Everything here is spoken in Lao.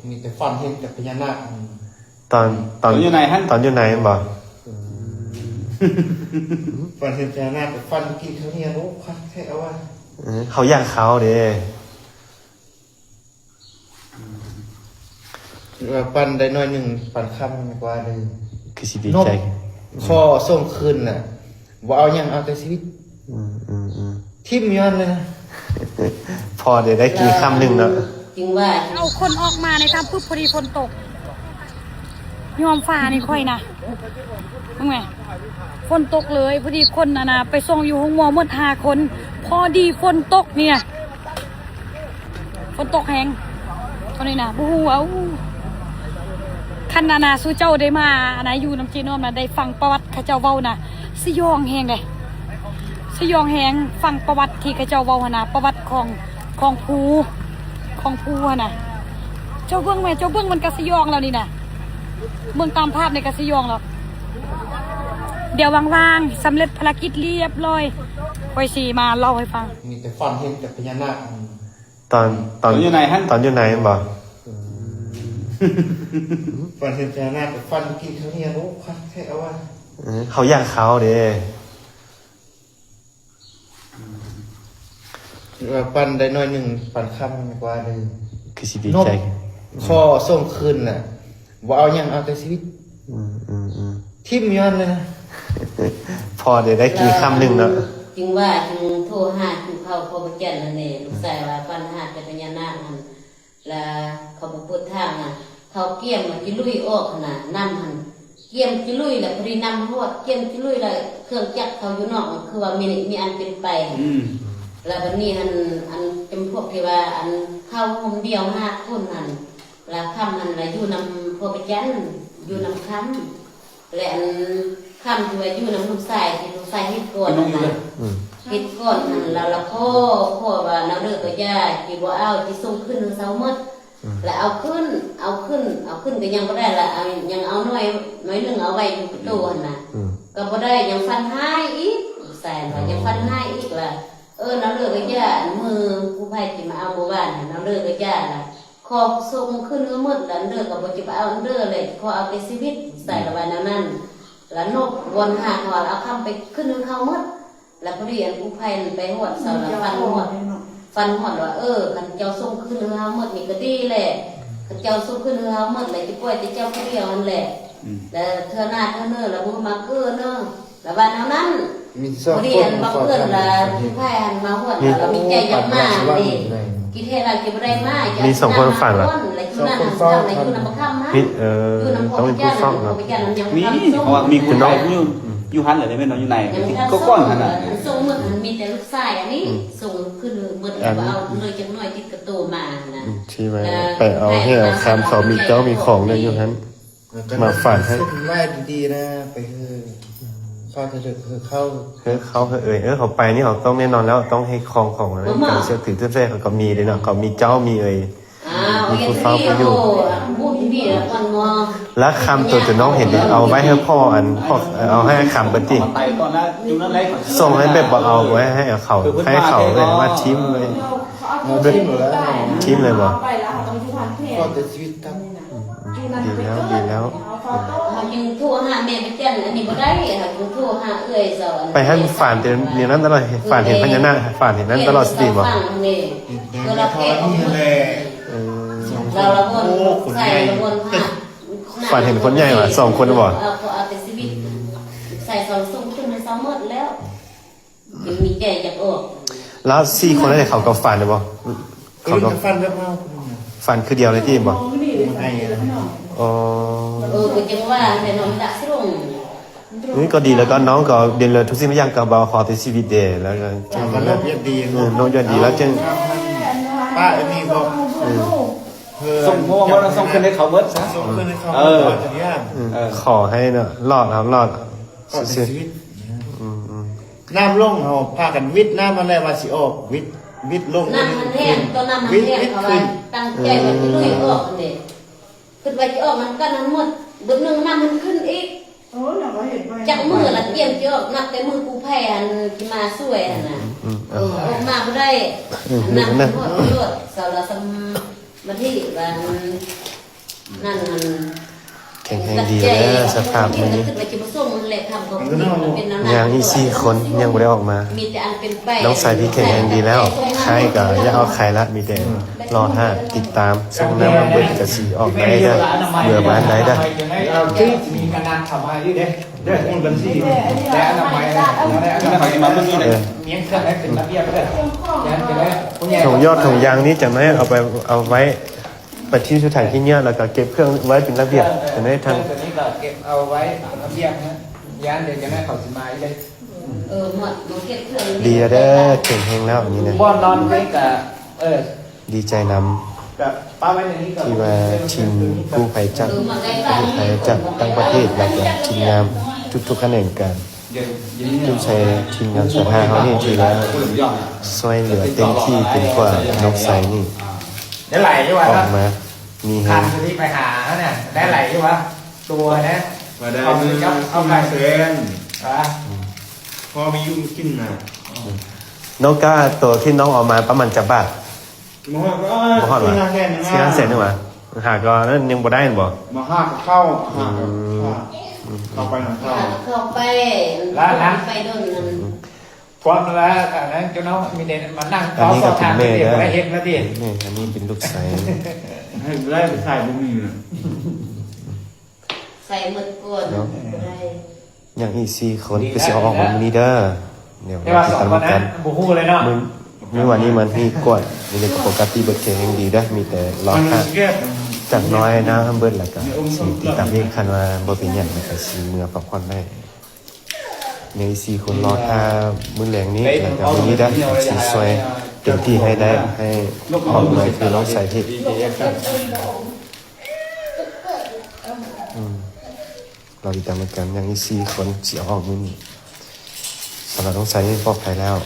ມີແຕ່ຝັນເຫັນແຕ່ພະຍານາກ. ຕອນ ຕອນ ຕອນຢູ່ໃນຫັ້ນ ຕອນຢູ່ໃນຫັ້ນບໍ່? ອືມ ຝັນເຫັນພະຍານາກ ຝັນກິນເຂົ້າໜຽວ ໂອ້ ຄັກແທ້ວ່າ. ເອີ ເຮົາຢາກເຂົ້າເດ້. ວ່າປັ່ນໄດ້ໜ້ອຍໜຶ່ງ ປັ່ນຄຳກວ່າເດີ ຄືຊິດີໃຈ. ຂໍສົ່ງຄືນນະ ບໍ່ເອົາຫຍັງ ເອົາແຕ່ຊີວິດ. ອືມໆໆ ຖິ້ມຍ້ອນເລີຍນະ. ພໍໄດ້ ໄດ້ກິນຄຳໜຶ່ງເນາະ. ຈຶ່ງວ່າ ເອົາຄົນອອກມາໃນຖ້ຳປຶບ ພໍດີຝົນຕົກ. ຍອມຟ້ານີ້ຂ້ອຍນະ ເບິ່ງແມ ຝົນຕົກເລີຍ. ພໍດີຄົນອັນນະ ໄປສົ່ງຢູ່ໂຮງໝໍໝົດຫ້າຄົນ ພໍດີຝົນຕົກນີ້ນະ. ຝົນຕົກແຮງ ຕອນນີ້ນະ ບໍ່ຮູ້ວ່າ ໂອ້ ຄັນອັນນະ ສູ່ເຈົ້າໄດ້ມາອັນນະ ຢູ່ນຳເຈນອມນະ ໄດ້ຟັງປະຫວັດເຂົາເຈົ້າເວົ້ານະ ສະຫຍອງແຮງເດ້ ສະຫຍອງແຮງ. ຟັງປະຫວັດທີ່ເຂົາເຈົ້າເວົ້າຫັ້ນນະ ປະຫວັດຂອງ ຂອງພູ ຂອງພູຫັ້ນນະ. ເຈົ້າເບິ່ງແມ ເຈົ້າເບິ່ງ ມັນກະສະຫຍອງແລ້ວນີ້ນະ ເບິ່ງຕາມພາບນີ້ກະສະຫຍອງແລ້ວ. ດຽວວ່າງໆ ສຳເລັດພາລະກິດລຽບລ້ອຍ ຂ້ອຍຊິມາເລົ່າໃຫ້ຟັງ. ມີແຕ່ຝັນເຫັນແຕ່ພະຍານາກ. ຕອນ ຕອນ ຕອນຢູ່ໃນຫັ້ນ ຕອນຢູ່ໃນຫັ້ນບໍ່? ອືມ ຝັນເຫັນພະຍານາກ ຝັນກິນເຂົ້າໜຽວ ໂອ້ ຄັກແທ້ວ່າ. ເອີ ເຮົາຢາກເຂົ້າເດ້. ວ່າປັ່ນໄດ້ໜ້ອຍໜຶ່ງ ປັ່ນຄຳກວ່າເດີ ຄືຊິດີໃຈ. ຂໍສົ່ງຄືນນະ ບໍ່ເອົາຫຍັງ ເອົາແຕ່ຊີວິດ. ອືມໆໆ ຖິ້ມຍ້ອນເລີຍນະ. ພໍໄດ້ ໄດ້ກິນຄຳໜຶ່ງເນາະ. ຈຶ່ງວ່າ ຈຶ່ງໂທຫາຈຸເຂົາພໍ່ພະຈັນຫັ້ນແຫຼະ ລູກຊາຍວ່າ ຝັນຫາແຕ່ພະຍານາກຫັ້ນ ລະເຂົາບໍ່ເປີດທາງນະ ເຂົາກຽມມາຈິລຸຍອອກຫັ້ນນະ ນ້ຳຫັ້ນ ກຽມຈິລຸຍ ລະພໍດີນ້ຳຮອດ ກຽມຈິລຸຍ ລະເຄື່ອງຈັກເຂົາຢູ່ນອກ ຄືວ່າມີ ມີອັນເປັນໄປ. ອືມ ລະບັດນີ້ຫັ້ນ ອັນຈຳພວກທີ່ວ່າ ອັນເຂົ້າໂຮມດຽວຫ້າຄົນຫັ້ນ ລະຄຳຫັ້ນລະຢູ່ນຳພໍ່ພະຈັນ ຢູ່ນຳຄຳ ແລະ ອັນຄຳທີ່ວ່າຢູ່ນຳລູກຊາຍ ທີ່ລູກຊາຍເຮັດກ່ອນຫັ້ນນະ ເຮັດກ່ອນຫັ້ນ ລະ ລະຂໍ ຂໍວ່າແນວເດີກໍຢ່າ ຊິບໍ່ເອົາ ຊິສົ່ງຄືນໃຫ້ເຂົາໝົດ. ລະເອົາຂຶ້ນ ເອົາຂຶ້ນ ເອົາຂຶ້ນກໍຍັງບໍ່ໄດ້ລະ ເອົາ ຍັງເອົາໜ້ອຍ ໜ້ອຍໜຶ່ງເອົາໄວ້ຢູ່ປະຕູຫັ້ນນະ ກໍບໍ່ໄດ້ ຍັງຝັນຮ້າຍອີກ. ແຊນວ່າຍັງຝັນຮ້າຍອີກລະ ເອີ ແນວເດີກໍຢ່າ ມື້ຜູ້ໃຜຊິມາເອົາມື້ວານຫັ້ນ ແນວເດີກໍຢ່າລະ ຂໍສົ່ງຄືນໃຫ້ໝົດ ລະອັນເດີກໍບໍ່ຈະໄປເອົາອັນເດີເລີຍ ຂໍເອົາແຕ່ຊີວິດ. ໃສ່ລະວ່າແນວນັ້ນ ລະນົບວອນຫາເຂົາ ເອົາຄຳໄປຄືນໃຫ້ເຂົາໝົດ. ລະພໍດີອັນກູ້ໄພນັ້ນໄປຮອດເຂົາລະຝັນຮອດ ຝັນຮອດວ່າ ເອີ ຄັນເຈົ້າສົ່ງຄືນໃຫ້ເຮົາໝົດນີ້ກໍດີແຫຼະ ຄັນເຈົ້າສົ່ງຄືນໃຫ້ເຮົາໝົດແລ້ວ ຈະປ່ອຍແຕ່ເຈົ້າຜູ້ດຽວຫັ້ນແຫຼະ. ລະເທື່ອໜ້າເທື່ອເນີລະບໍ່ມາເກີເນີ ລະວ່າແນວນັ້ນ. ພໍດີອັນບັງເອີນລະຜູ້ໄພຫັ້ນມາຮອດ ລະມີໃຈຢາກມາເດ້ ຄິດເຮັດລະຈະບໍ່ໄດ້ມາ ມີສອງຄົນຝັນລະ ລະຢູ່ນັ້ນຫັ້ນ ລະຢູ່ນຳບັກຄຳຫັ້ນ ມີ ເອີ ຕ້ອງມີຜູ້ເຝົ້າເນາະ ມີ ເພາະວ່າມີຄົນໄພຢູ່ ຢູ່ຫັ້ນແຫຼະ ແມ່ນເນາະ ຢູ່ໃນກໍກ່ອນຫັ້ນນະ ສົ່ງໝົດຫັ້ນມີແຕ່ລູກຊາຍອັນນີ້ ສົ່ງຄືນໝົດ ລະວ່າເອົາເລີຍຈັກໜ້ອຍຕິດກະໂຕມາຫັ້ນນະ ທີ່ວ່າໄປເອົາແຮ່ເອົາຄຳ ເຂົາມີເຈົ້າມີຂອງໄດ້ຢູ່ຫັ້ນ ມາຝາກໃຫ້ ໄວ້ດີໆນະ ໄປເຮີ້ ເຂົາເອີຍ ເອີ ເຂົາໄປນີ້ເຂົາຕ້ອງແນ່ນອນແລ້ວ ຕ້ອງໃຫ້ຄອງຂອງ ການເຊື່ອຖືເຊື່ອແຊ ເຂົາກໍມີເດ້ເນາະ ເຂົາມີເຈົ້າມີເອີຍ ມີຜູ້ເຝົ້າເຂົາຢູ່ ລະຄຳໂຕທີ່ນ້ອງເຫັນນີ້ ເອົາໄວ້ໃຫ້ພໍ່ ອັນ ພໍ່ ເອົາໃຫ້ຄຳເພິ່ນຕິ ສົ່ງໃຫ້ແບບບໍ່ເອົາໄວ້ໃຫ້ເຂົາ ໃຫ້ເຂົາແບບວ່າຖິ້ມເລີຍ ຖິ້ມເລີຍບໍ່? ຂໍແຕ່ຊີວິດກັບ ດີແລ້ວ ດີແລ້ວ ເຮົາຈຶ່ງໂທຫາແມ່ໄປແຈ້ງ ອັນນີ້ບໍ່ໄດ້ ເຮົາຈຶ່ງໂທຫາເອື້ອຍເຈົ້າ ໄປຫັ້ນຝັນແຕ່ແນວນັ້ນຕະຫຼອດ ຝັນເຫັນພະຍານາກ ຝັນເຫັນນັ້ນຕະຫຼອດຊິຕິບໍ່? ເອີ ລາວລະວົນໃສ່ລະວົນ ຝັນເຫັນຄົນໃຫຍ່ຫວາ ສອງຄົນບໍ່? ເອົາ ເອົາແຕ່ຊີວິດໃສ່ສອງ ສົ່ງຂຶ້ນໃຫ້ເຂົາໝົດແລ້ວ ມີແກ່ຢາກອອກ ລະສີ່ຄົນນັ້ນເຂົາກໍຝັນໄດ້ບໍ່? ເຂົາກໍຝັນແບບເຮົາ ຝັນຄືດຽວເລີຍຕິບໍ່? ອໍ ເອີ ກໍຈັ່ງວ່າແຫຼະເນາະ ມັນດະຊິລົງ ນີ້ກໍດີ ແລ້ວກໍນ້ອງກໍເປັນເລີຍທຸກສິ່ງທຸກຢ່າງກໍບໍ່ຂໍຕິດຊີວິດເດ ແລ້ວກໍ ເອີ ນ້ອງຢາກດີແລ້ວຈຶ່ງ ປ້າອັນນີ້ບໍ່ ເອີ ສົ່ງ ເພາະວ່າເຮົາສົ່ງຄືນໃຫ້ເຂົາເບິດຊະ ສົ່ງຄືນໃຫ້ເຂົາ ເອີ ເບິດທຸກຢ່າງ ເອີ ຂໍໃຫ້ເນາະ ລອດເອົາ ລອດ ຂໍແຕ່ຊີວິດ ອືມໆ ນ້ຳລົງ ເຮົາພາກັນວິດນ້ຳຫັ້ນແຫຼະວ່າຊິອອກ ວິດ ວິດລົງ ນ້ຳມັນແຫ້ງ ຕອນນ້ຳມັນແຫ້ງ ເຂົາວ່າຕັ້ງໃຈວ່າຊິລຸຍອອກຫັ້ນເດ ຄິດວ່າຊິອອກນຳກັນຫັ້ນໝົດ ບຶດໜຶ່ງນ້ຳມັນຂຶ້ນອີກ ຈັກມື້ລະກຽມຊິອອກ ນັບແຕ່ມື້ກູ້ໄພຫັ້ນຊິມາຊ່ວຍຫັ້ນນະ ອືມ ເອີ ອອກມາບໍ່ໄດ້ ນ້ຳມັນຮອດໂລດ ເຂົາລະສຳມາທິວ່າ ນັ້ນ ແຂງແຮງດີເດີ ສະພາບມື້ນີ້ ຍ່າງອີກສີ່ຄົນຍັງບໍ່ໄດ້ອອກມາ. ນ້ອງສາຍທີ່ແຂງແຮງດີແລ້ວ ໄຂ້ກໍຢ່າເອົາໄຂ້ລະ ມີແຕ່ລໍຖ້າຕິດຕາມ. ສົ່ງນ້ຳມັນເບິດກໍຊິອອກໄດ້ເດີ ເມືອບ້ານໄດ້ເດີ. ມີການນຳເຂົ້າມາຢູ່ເດ້ ເດີ ເງິນບັນຊີ ແລະອະນາໄມ ແລະອະນາໄມ ເອີ ມີເຄື່ອງໃຫ້ເປັນລະບຽບເດີ. ຖົງຢອດຖົງຢາງນີ້ຈັ່ງໃດເອົາໄປ ເອົາໄວ້ ປະທີນສຸດທ້າຍທີ່ເຍອະ ແລ້ວກໍເກັບເຄື່ອງໄວ້ເປັນລະບຽບ. ເອີ ອັນນີ້ທາງ ເອີ ຕົວນີ້ກໍເກັບເອົາໄວ້ເປັນລະບຽບນະ ຢ້ານດຽວຈັ່ງໃດເຂົາຊິມາອີກເດ້. ເອີ ໝົດ ມາເກັບເຄື່ອງ ດີແລ້ວເດີ ແຂງແຮງແລ້ວນີ້ນະ. ບ່ອນນອນນີ້ກໍ ເອີ ດີໃຈນຳ ກໍປະໄວ້ໃນນີ້ກໍ ທີ່ວ່າທີມກູ້ໄພຈາກ ເອີ ມາໃກ້ໆ ກູ້ໄພຈາກຕ່າງປະເທດ ແລ້ວກໍທີມງານທຸກໆຂະແໜງການ ຜູ້ໃຊ້ທີມງານສາທາເຮົານີ້ ທີ່ວ່າຊ່ວຍເຫຼືອເຕັມທີ່ຈົນກວ່ານ້ອງໃສນີ້ ໄດ້ຫຼາຍຢູ່ວ່າ ອອກມາມີແຮງ ຄັນທີ່ໄປຫາເຮົານະ ໄດ້ຫຼາຍຢູ່ວ່າ ຕົວນະ ມາໄດ້ ເອົາໄປ ເອົາໄປ ແສນ ອາ ພໍມີຢູ່ມີກິນນະ. ນ້ອງກ້າ ຕົວທີ່ນ້ອງເອົາມາປະມານຈັກບາດ? ບໍ່ຮອດ ບໍ່ຮອດຫວາ? ສີ່ຫ້າແສນ ສີ່ຫ້າແສນນີ້ຫວາ? ຫາກໍນັ້ນຍັງບໍ່ໄດ້ແມ່ນບໍ່? ມາຫາກໍເຂົ້າ ຫາກໍ ອືມ ເຂົ້າໄປນຳເຂົາ ເຂົ້າໄປ ລະນະ ໄປດົນນັ້ນ ພວກລະອັນນັ້ນເຈົ້າເນາະ ມີແຕ່ມານັ່ງ ອັນນີ້ກໍເປັນແມ່ເດີ ບໍ່ໄດ້ເຮັດລະຕິ ແມ່ ອັນນີ້ເປັນລູກໃສ ໃຫ້ໄດ້ໄປຂາຍບໍ່ມີນະ ໃສ່ໝົດກ່ອນ ເນາະ ບໍ່ໄດ້ ຍັງອີກສີ່ຄົນ ຄືຊິເອົາອອກມື້ນີ້ເດີ. ດຽວ ແຕ່ວ່າສອງຄົນນັ້ນບໍ່ຮູ້ເລີຍເນາະ ມື້ ມື້ວານນີ້ມັນມີກວດ ມື້ນີ້ກໍປົກກະຕິເບິດ ແຂງແຮງດີເດີ ມີແຕ່ລໍຖ້າຈັກໜ້ອຍ ນ້ຳເບິດ ແລ້ວກໍຊິຕິດຕາມອີກ ຄັນວ່າບໍ່ເປັນຫຍັງ ແລ້ວກໍຊິເມືອພັກຜ່ອນໄດ້. ຍັງອີກສີ່ຄົນລໍຖ້າມື້ແລງນີ້ ແລ້ວກໍມື້ນີ້ເດີ ຊິຊ່ວຍເຕັມທີ່ໃຫ້ໄດ້ ໃຫ້ອອກມາຄືນ້ອງໃສເຮັດ. ອືມ ລໍຕິດຕາມນຳກັນ ຍັງອີກສີ່ຄົນຊິເອົາອອກມື້ນີ້. ສຳລັບນ້ອງໃສນີ້ປອດໄພແລ້ວ